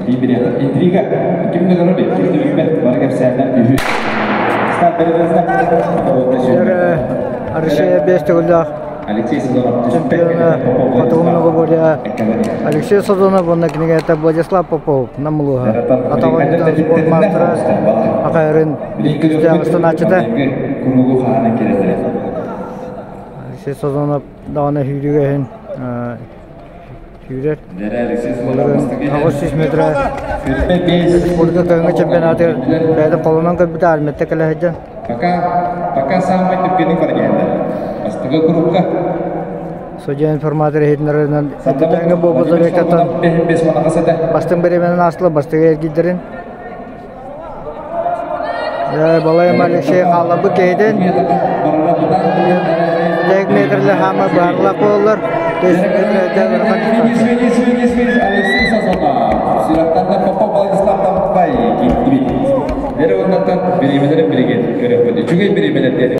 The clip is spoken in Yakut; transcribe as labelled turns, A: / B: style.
A: Интрига. Ким да көрөр, ким да билбэт, бары кэпсээннэр үһү.
B: Россия 5 төгүллээх
A: Алексей Сазонов
B: чемпиона хотугу многоборье Алексей Сазонов уонна кинигэтэ Владислав Попов Намылуха атаҕын спорт маастара Акайрын күүстээх ыстанааччыта.
A: Куругу хаанан кирэтэ.
B: Алексей Сазонов даҕаны сүүрүүгэ иһин сүүрэр. 800 метр республика кыһыҥҥы чемпионатыгар бэйэтэ холонон көрбүтэ армията кэлэ сылдьан.
A: Пока, пока самый түргэнник баргиһэллэр. Бастакы курукка.
B: Судья информатор иһитиннэрэринэн эрдэтээҥҥи буолбут зарядкаттан бастыҥ бириэмэнэн аастылар бастакы эргийдэрин. Балайым Алексей хаалларбыт киһитин Лег метрле хаама баарлаах буоллар
A: Бириэмэлэрин билигин көрөппүт. Үчүгэй бириэмэлэр диэн.